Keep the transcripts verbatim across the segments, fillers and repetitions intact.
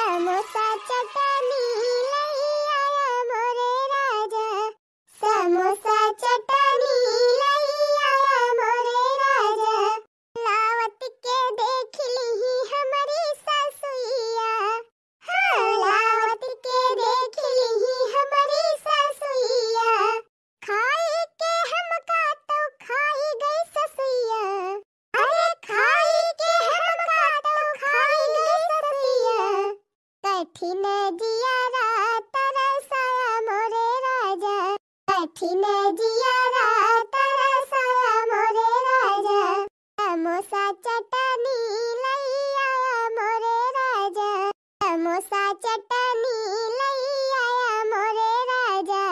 समोसा चटनी लई आया मोरे राजा, समोसा चटनी लई आया मोरे राजा। लावत के देख लिही हमरी सासुइया, हाँ, लावत के देख लिही हमरी सासुइया। खाई के हमका तो खाई गई ससुइया, अरे खाई के हमका तो खाई गई ससुइया। कठिन जियारा तरसाया मोरे राजा, कठिन जियारा तरसाया मोरे राजा। समोसा चटनी लई आया मोरे राजा, समोसा चटनी लई आया मोरे राजा,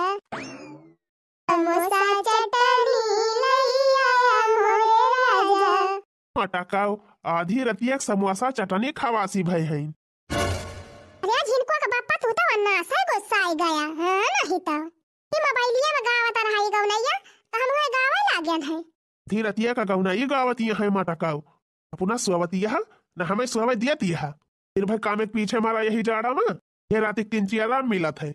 समोसा चटनी लई आया मोरे राजा। मटकाऊ, आधी रतिया के समोसा चटनी खवासी भय हईन। अरे झिनकुआ के बापा, तू तो अन्ना से गुस्सा आई गया, हाँ नहीं तो। ई मोबाइलिया में गावत रहा ई गौनैया, तो हम हुए गावे लागन है। आधी रतिया का गौनई गावत यहाँ है मटकाऊ। अपना सोवत यहाँ, न हमें सोवे दियत यहाँ। दिन भर कामे के पीछे मारा यही जाड़ा में, ये रात एक इंची आराम मिलत है।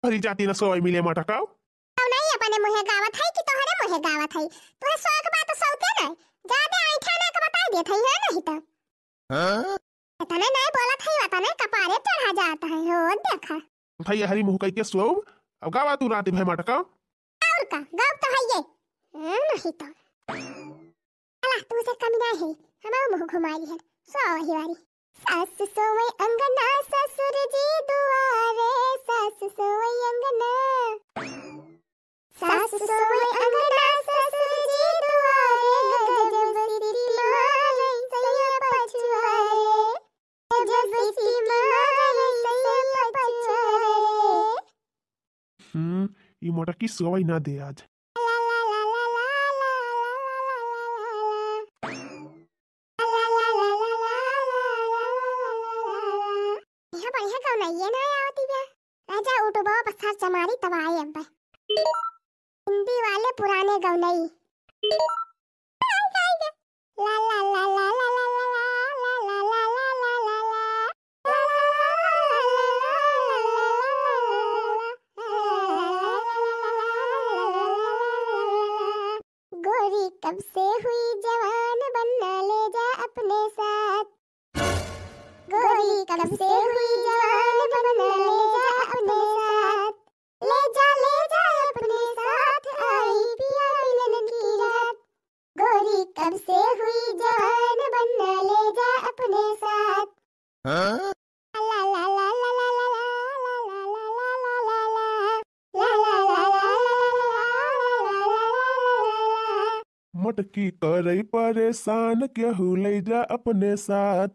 भरी जाती न सोवे मिले मटकाऊ। अब नहीं अपने मुँहे गावत है कि तोहरे मुँहे गावत है? तोहरे शौक बा तो सौते नहीं। जादे ऐठा ना के बताई देत है, है नहीं तो। हाँ? इतने नहीं बोलत है, इतने कपारे चढ़ा जात है, हो देखा। भाई हरी मुँह कई के सोऊ, अब गावा तू रात भर मटकाऊ। और का, गाव तो है ये। हाँ, नहीं तो। अला, तू से कमी ना है, हमारा मुँह घुमाई है। सो ही वाली। सास सोवे अंगना, ससुर जी दुआरे, सास सोवे अंगना। सास सोवे अंगना, ससुर जी दुआरे, गजब सीटी मारे सैया पछुआरे, गजब सीटी मारे सैया पछुआरे। हम्म, ई मोटकी सोवई ना दे आज। यहाँ बढ़िया गौनइये ना आवती बा। राजा उठबो बसार चमारी तब आए अब। हिंदी वाले पुराने गौनई। ला ला ला ला ला ला ला। गोरी कब से हुई जवान, बन्ना ले जा अपने साथ। गोरी कब से हुई जवान, बन्ना ले जा अपने साथ। ले जा, ले जा अपने साथ, आई पिया मिलन की रात। गोरी कब से हुई जवान, बन्ना ले जा अपने साथ। हाँ? ला ला ला ला ला ला। मटकी करई परेशान, केहू लई जा अपने साथ।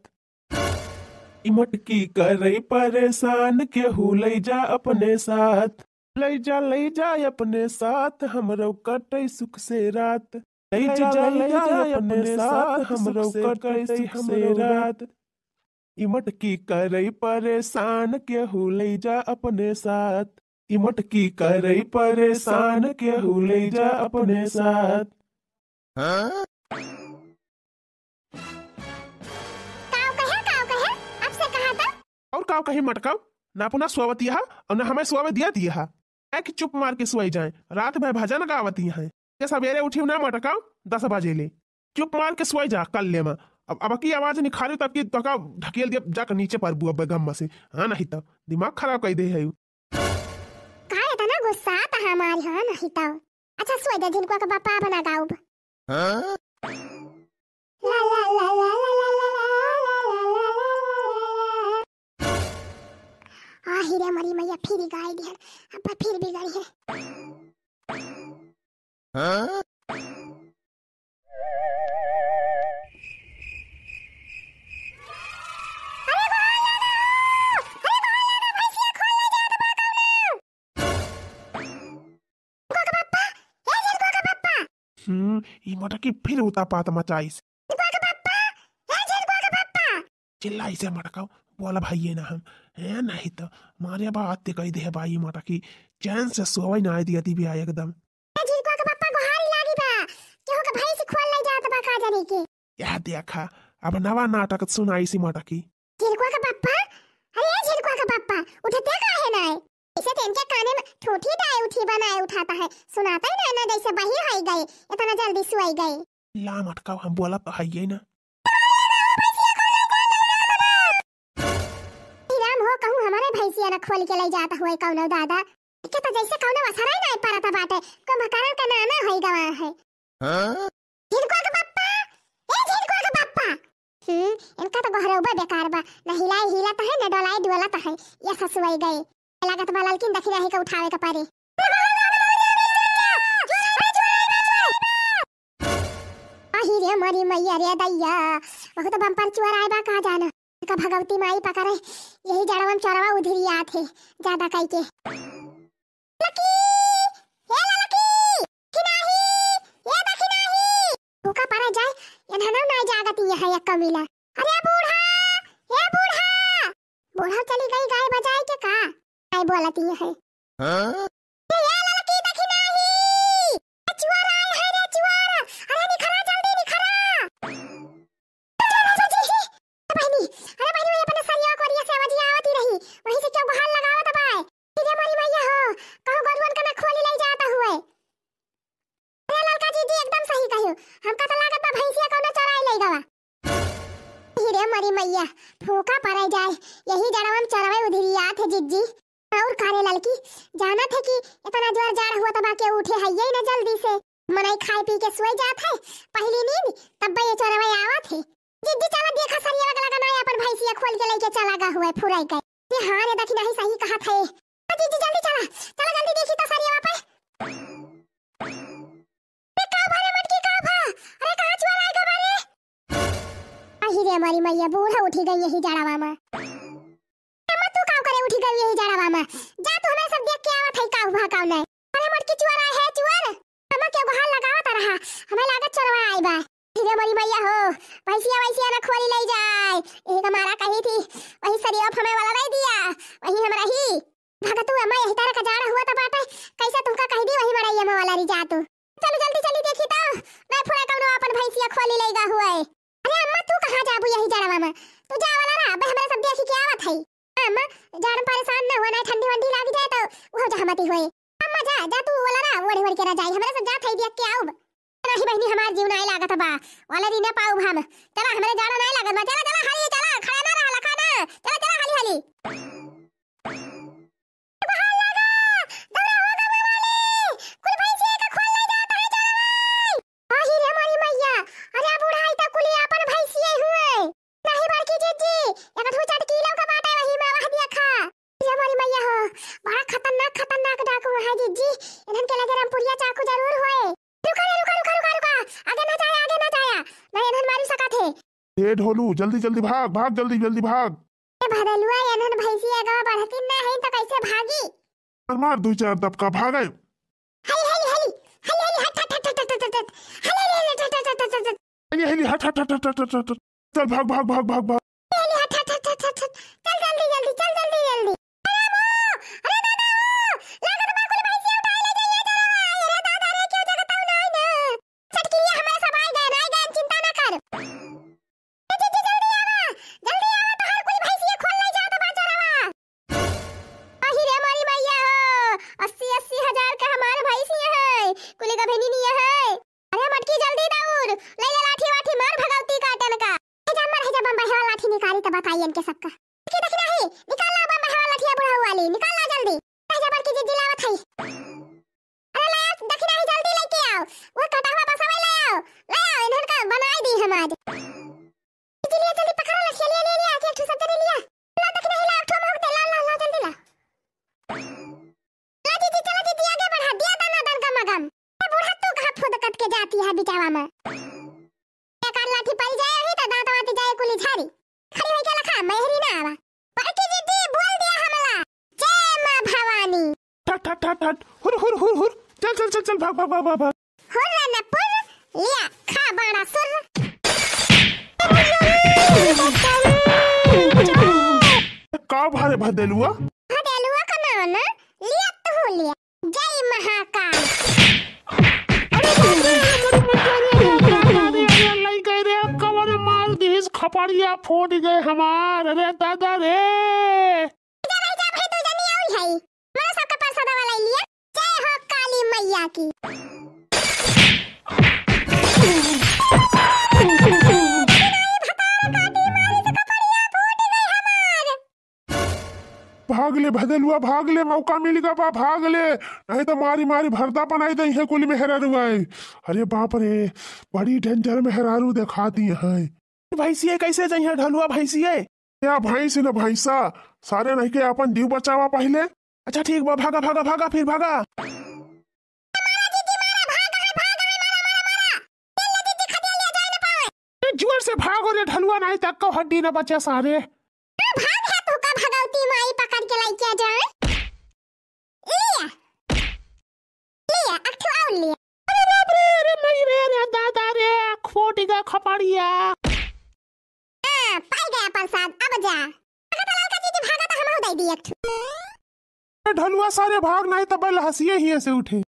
ई मटकी करई परेशान, केहू लई जा अपने साथ। लई जा, लई जा अपने साथ, हमरो कटई सुख से रात। लई जा, लई जा अपने साथ, हमरो कटई सुख से रात। ई मटकी करई परेशान, केहू लई जा अपने साथ। ई मटकी करई परेशान, केहू लई जा अपने साथ। हाँ? काव कहे, काव कहे? अब से कहा था? और काव कही मटकाऊ? ना अपना सोवत यहा और ना हमें सोवे दिया दिया हा। ऐ कि चुप मार के सोई जाए, रात भर भजन गावत ही हैं। ये सवेरे उठी ना मटकाऊ, दस बजे ले। चुप मार के सोई जा, कल ले मा। अब, अब की आवाज निखारी तब की तोका ढकेल दिया, जाकर नीचे पर बुआ गम से। हाँ, नहीं तो दिमाग खराब कर दे है। का इतना गुस्सा आता है हमारी, हाँ, नहीं तो। अच्छा, सोई दे, झिनकुआ के बापा बना गाउब। हाँ? ला, ला, ला। आ, हीरे मरी मैया फिर गाय दिहन, अब फिर बिगड़ी है। हाँ? अरे भाई, अरे भाई, अरे भैंसिया खोल ले जात बा कौनो। झिनकुआ के पप्पा, ए झिनकुआ के पप्पा। हम्म, ई मटकी फिर उतापात मचाइस। झिनकुआ के पप्पा, ए झिनकुआ के पप्पा। चिल्लाई से मटकाऊ, बोला भाई ये ना हम, ए नहीं तो मारे बात ते कही दे भाई मटकी, चैन से सोवई ना दिया दिव्या एकदम। ए झिनकुआ के पप्पा गोहारी लागी बा, केहू के भैंस खोल ले जात बा का जाने के। यह देखा, अब नवा नाटक सुनाई सी मटकी। झिनकुआ के पप्पा, अरे झिनकुआ के पप्पा, उठते काहे नाय? इसे तो इनके काने में ठूठी डाय उठी बनाए उठाता है, सुनाता ही ना, ना जैसे बही होई गई, इतना जल्दी सोई गई। ला मटका, हम बोला तो है ये ना। हे राम हो, कहूँ हमारे भैंसिया ना खोल के ले जाता हुए कौनो दादा, के तो जैसे कौनो असरा ही नहीं परत बाटे, कुंभकर्ण का नाना होई गवा है। हाँ? झिनकुआ के पप्पा, ए झिनकुआ के पप्पा। हम्म, इनका तो गोहरौबा बेकार बा, न हिलाई हिलत है, न डोलाई डोलत है, ये ससुआई गए। लागत बा ललकिन दखिनाही के उठावे के परी। अही रे मोरी मैया रे दैया, बहुत बम्पर चोर आए बा, कहाँ जाना। का भगवती माई पकड़े, यही जड़वा में चोरवा उधिरियात है, ज्यादा कई के। लकी, हे ललकी, दखिनाही, हे दखिनाही। भूखा पड़ा जाए, ये ननौ ना जागत यहाँ एक कमीला। अरे बूढ़ा, हे बूढ़ा। बूढ़ा चली गई गाय बजाए के का? आए बोलती है। हाँ? ए, ए ललकी दखिनाही। ए चुअर आए है रे चुअर। अरे निखरा जल्दी निखरा। ए बहिनी, अरे बहिनी, वही अपने सरिया कोरिया से आवाज आवत ही रही। वहीं से क्यों बहाल लगावत बाय? ए रे मोरी मैया हो, कहूँ गोरुअन का ना खोली ले जाता हुए। अरे ललका जीजी एकदम सही कहियो, हमका तो लागत बा भैंसिया कौनो चराई ले गवा। ही रे मोरी मैया, फूका पड़े जाए, यही जड़वा में चरवे उधिरियात है जिज्जी। और का रे ललकी, जानत है कि इतना जोर जाड़ हुआ तबा के उठे है ये ना जल्दी से। मनई खाए पी के सोए जात है, पहली नींद, तब ये चरवे आवत है। जिज्जी चला देखा सरिया लगा ना अपन भैंसिया खोल के लेके चला गा हुआ फुराई के। ये हाँ रे दखिनाही सही कहा था। जिज्जी जल्दी चला, चला जल्दी देखी तो सरिया पे। अरे का भा रे मटकी का भा? अरे कहाँ चुअर आए गा बारे? अही रे मोरी मैया, बूढ़ा उठी गई यही जड़वा में। अम्मा तू का करे उठी गई यही जड़वा में? जा तू हमें सब देख के आवत है का भा का नहीं। अरे मटकी चुअर आए है चुअर। अम्मा के गोहार लगावत रहा, हमें लागत चोरवा आई बा। अही रे मोरी मैया हो, भैंसिया वैसिया ना खोली ले जाए। यही का मारा कही थी, वही सरिया हमें वाला नहीं दिया, वही हम रही। भगतू अम्मा यही तरह का जाड़ा हुआ त बाटे, कैसे तुमका कह दी वही मड़ैया में वाला री जा तू। चलो जल्दी चली देखी तो, मैं फुरा कौनो अपन भैंसिया खोली लेगा हुए। अरे अम्मा तू कहाँ जाबू यही जड़वा में? तू जा वाला रहा, अबे हमरे सब देखी के आवत है। अम्मा, जाड़ में परेशान न हुआ, ना ठंडी वंडी लाग जाए तो वो जहमती होए। अम्मा जा, जा तू वाला रहा, ओढ़ ओढ़ के रजाई, हमरे सब जात है देख के आउब। नहीं बहिनी, हमार जीव नाय लागत बा, वाला री ना पाउब हम। चला, हमरे जाड़ा नाय लागत बा, चला, चला, हाली चला, खड़ा ना रहा, लखा ना, चला, चला, हाली, हाली। बाहर लगा, दौड़ा हो गवा वाली, कुल भैंसिया का खोल ले जाता है जानवर। आही रे मोरी मैया, अरे बुढ़ाई तो कुली आपन भैंसिया हुए। नहीं बड़की जिज्जी, एक ठो चटकीलो का बाटे वही में वह दिया खा। अरे मोरी मैया हो, बड़ा खतरनाक, खतरनाक डाकू है जिज्जी। इन्हन के लगे रामपुरिया चाकू जरूर होए। रुका रे, रुका, रुका, रुका, रुका। आगे ना जाया, आगे ना जाया। नहीं, इन्हन मारी सका थे। ए ढोलू, जल्दी, जल्दी भाग, भाग, जल्दी, जल्दी भाग। ए भदलुआ, इन्हन भैंसी अगवा बढ़ती ना है तो कैसे भागी? मार, मार, दो चार दबका भागे। हली, हली, हली, हली, हली, हट, हट, हट। हली, हली, हली, हट, हट, हट। चल, भाग, भाग, भाग, भाग, भाग। हली, हट, हट, हट, हट, हट। चल, जल्दी, जल्दी, चल, जल्दी, जल्दी। अरे रामू, अरे दादा हो, लागत बा कुल भैंसिया उठाई ले जाइए जरा। अरे दादा रे, क्यों जगत हूँ, नहीं ना। चटकिलिया हमारे सब आए गए, आए गए, चिंता ना कर। ए जीजी, जल्दी आवा, जल्दी आवा, तोहार कुल भैंसिया खोल ले जाओ तो बाचा रहा। अही रे मोरी मैया हो, अस्सी अस्सी हजार का हमार भैंसिया है, कुली का भेनी नहीं है। अरे मटकी जल्दी दौड़, ले ले लाठी वाठी मार भगवती काटन का। हे जा मर, हे जा बम्बई हवा लाठी निकाली तो बताई इनके सबका। देखी देखी नहीं, निकाल ला बम्बई हवा लाठिया बुढ़ऊ वाली, निकाल ला जल्दी। हे जा बड़की जीजी लावत है। अरे ले आओ, देखी नहीं जल्दी लेके आओ, वो कटा हुआ बसवा ले आओ, ले आओ, इन्हन का बनाई दी हम आज। जीजी लिया जल्दी पकड़ा लाठिया, लिया, लिया, लिया, एक ठो सब जने लिया। ला देखी नहीं ला, एक ठो मोहक दे, ला, ला, ला, जल्दी ला। ला जीजी, चला जीजी, आगे बढ़ा, दिया दना दन गमा गम। ए बूढ़ा, तू कहाँ फुदकत के जाती है बिचावा में? एकर लाठी पड़ जाए अभी तो दांत वांत जाए कुली झारी। खड़ी होई के लखा, मेहरी ना आवा। बड़की जीजी, बोल दिया हमला। जय माँ भवानी। ठट, ठट, ठट, ठट। हुर, हुर, हुर, हुर। चल, चल, चल, चल, भाग, भाग, भाग, भाग, भाग। हुर रे नपुर, लिया, खा बाड़ा सुर। का भारे भदेलुआ? भदेलुआ का नाम ना, लिया तू लिया। जय महाकाल। अरे बाप रे, अरे मर, मर, अरे, अरे, अरे, अरे, लई गए रे, कवन मार दिस, खपड़िया फूट गए हमार, अरे दादा रे। की। भाग ले भदलुआ, भाग ले, मौका मिल गा बा, भाग ले, नहीं तो मारी मारी भरदा बनाई दई है कुल मेहरारू आए। अरे बाप रे, बड़ी danger मेहरारू देखाती है। भैंसिए कैसे जइहे ढलुआ भैंसिए? या भैंस न भैंसा, सारे नहीं के अपन जीव बचावा पहिले। अच्छा ठीक बा, भागा भागा भागा, फिर भागा। ए, जोर से भागो रे ढलुआ, नहीं तक को हड्डी न बचे सारे। ए, भाग है तू का भगवती माई पकड़ के लइके जाए। लिया, लिया, अक ठो और लिया। अरे बाप रे, अरे माई रे, अरे दादा रे, आँख फूट गया खपड़िया। हाँ, पाई गया प्रसाद, अब जा। भागा तो ललका जीजी, भागा तो हमहू दे दी एक ठो। ए, ढलुआ सारे भाग, नहीं तो बैल हंसिए ही ऐसे उठे।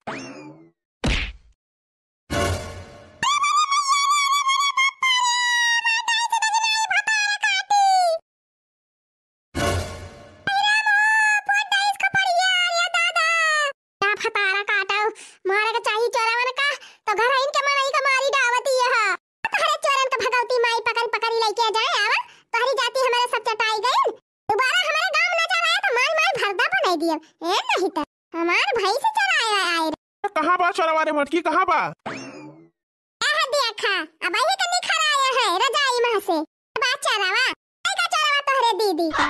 का फतारा काटव, मारे के चाही चोरवन का, तो घर आइन के मनई का मारी डावत ही है। तहरे चोरन का भगवती माई पकड़ पकड़ लइके जाए, आवा, तोहरी जाति हमारे सब चटाई गइल। दोबारा हमारे गांव में नजर आया तो माई माई भरदा बनाई दियो। ए नहीं तो हमार भैंस चराए आए रे। कहाँ बा चोरवा रे मटकी, कहाँ बा? आह देखा, अब यही के निखर आया है रजाई में से। बा चोरवा, आई का चोरवा तोहरे दीदी का।